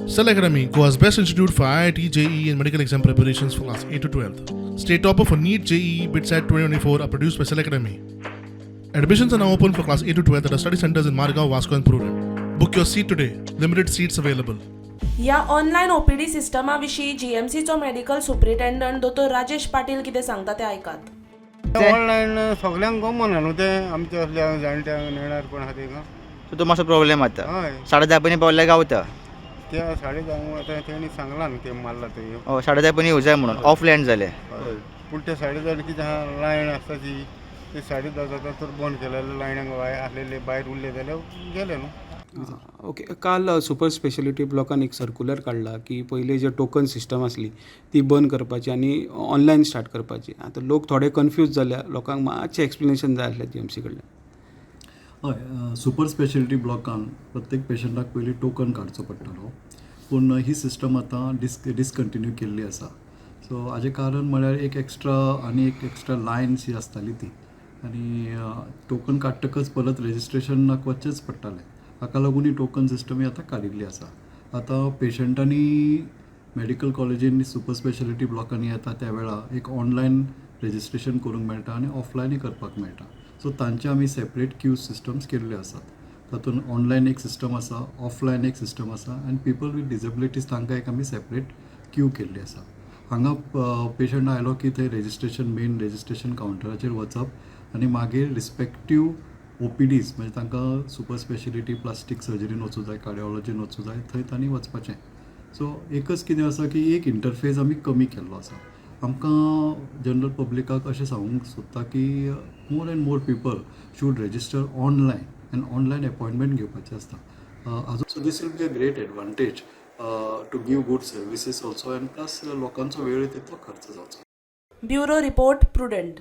Cell Academy, Goa's best institute for IIT, JEE, and medical exam preparations for class 8 to 12. State topper for NEET, JEE, BITSAT 2024 are produced by Cell Academy. Admissions are now open for class 8 to 12 at our study centers in Margao, Vasco, and Prudent. Book your seat today. Limited seats available. ह्या online OPD Systema विशीं जीएमसीचो medical superintendent दोतोर राजेश पाटील कितें सांगता तें आयकात. Online सगल्यांक common न्हू तें, आमच्या असल्या जाणट्यांक नेणार कोण आहा तेंकां. सो तो मातसो प्रॉब्लेम जाता. हय. 10:30 पयलीं पावल्यार गावता. त्या 10:30 आतां तेणी सांगलां न्हू, ते मारला ते. हय, 10:30 पयलीं येवं जाय म्हणून ऑफलायन जालें. हय, पूण ते 10:30 कितें आहा, लायन आसता ती, ते 10:30 जाता तर बंद केल्या. लायनाक आसलेले भायर उरले जाल्यार गेले न्हू. ओके, काल सुपर स्पेशलिटी ब्लॉकान एक सर्कुलर काडला की पयलीं जे टोकन सिस्टम आसली ती बंद करपाची आनी ऑनलायन स्टार्ट करपाची. आतां लोक थोडे कन्फ्यूज जाल्या. लोकांक मातशें एक्सप्लेनेशन जाय आसलें जीएमसी कडल्यान. हय, सुपर स्पेशलिटी ब्लॉकान प्रत्येक पेशंटाक पयलीं टोकन काडचो पडटालो, पूण ही सिस्टम आतां डिसकंटिन्यू केल्ली आसा. सो हाजें कारण म्हळ्यार एक एक्स्ट्रा आनी एक एक्स्ट्रा लायन जी आसताली ती आनी टोकन काडटकच परत रेजिस्ट्रेशनाक वचचेंच पडटालें. हाका लागून ही टोकन सिस्टम ही आतां काडिल्ली आसा. आतां पेशंटांनी मेडिकल कॉलेजीन सुपर स्पेशलिटी ब्लॉकांनी येता त्या वेळार एक ऑनलायन रेजिस्ट्रेशन करूंक मेळटा आनी ऑफलायनूय करपाक मेळटा. सो तांचे आमी सेपरेट क्यू सिस्टम्स केल्ल्यो आसात. तातूंत ऑनलायन एक सिस्टम आसा, ऑफलायन एक सिस्टम आसा आनी पिपल वीथ डिजेबिलिटीज तांकां एक आमी सेपरेट क्यू केल्ली आसा. हांगा पेशंट आयलो की थंय रेजिस्ट्रेशन, मेन रेजिस्ट्रेशन कावंटराचेर वचप आनी मागीर रिस्पेक्टीव ओपीडीज, म्हणजे तांकां सुपर स्पेशलिटी प्लास्टीक सर्जरीन वचूं जाय, कार्डियोलॉजीन वचूं जाय, थंय तांणी वचपाचें. सो एकच कितें आसा की एक इंटरफेस आमी कमी केल्लो आसा. आमकां जनरल पब्लिकाक अशें सांगूंक सोदता की more and more people should register online and online appointment घेवपाचें आसता आजून. So this will be a great advantage to give good services also and plus लोकांचो वेळ तितलो खर्च जावचो. Bureau report, Prudent.